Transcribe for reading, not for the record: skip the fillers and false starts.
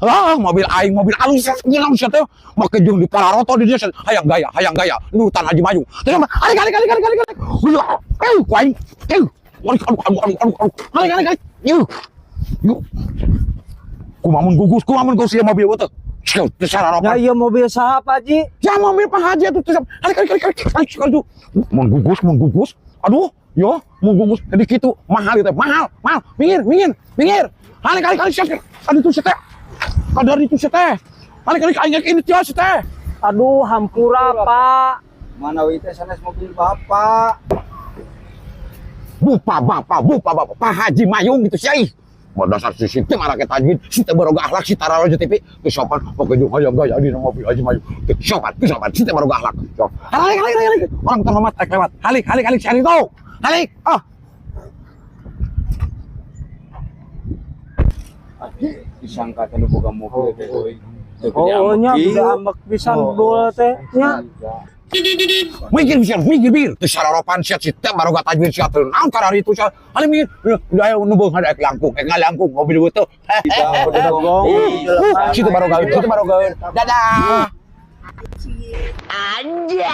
Ah, mobil aing mobil alus ngilang sia teh. Make jeung di pararoto di dia hayang gaya, hayang gaya. Nurutan Haji Mayung. Teh mah alik alik alik alik alik alik. Eh, ku aing. Eh, aduh aduh aduh aduh aduh. Alik alik alik. Yuk. Yuk. Kumaha mun gugus, kumaha mun gugus ieu mobil teh. Teu sararopan. Ya iya mobil saha, Pak Haji? Ya mobil Pak Haji atuh teu alik alik alik alik alik aduh. Mun gugus, mun gugus. Aduh, yo, mun gugus jadi kitu mahal itu, mahal, mahal. Minggir, minggir, minggir. Alik alik alik sia. Aduh tuh sia teh. Kadar itu sia teh. Alik alik aing ini tia sia teh. Aduh, hampura, Pak. Mana we teh sanes mobil bapak. Bupa bapak, bupa bapak, Pak Haji Mayung gitu sia ih. Mau dasar si Siti marake tajwid, si teu baroga akhlak, si tara TV, teu sopan, pokoke jeung hayang gaya dina mobil Haji Mayung. Teu sopan, teu sopan, si teu baroga akhlak. Sok. Halik halik halik halik. Orang terhormat rek lewat. Halik halik halik si Arito. Halik. Ah. Disangka teh nu boga mobil teh euy. Teu gede Oh, ambek nya kieu. gede ambek pisan dul teh nya. Minggir minggir minggir minggir. Teu sararopan sia si teu baroga tajwid sia teu naon karari itu sia. Halik minggir. Udah aya nu beunghar rek langkung, rek ngalangkung mobil teu. Situ baroga, situ baroga. Dadah. Anjay.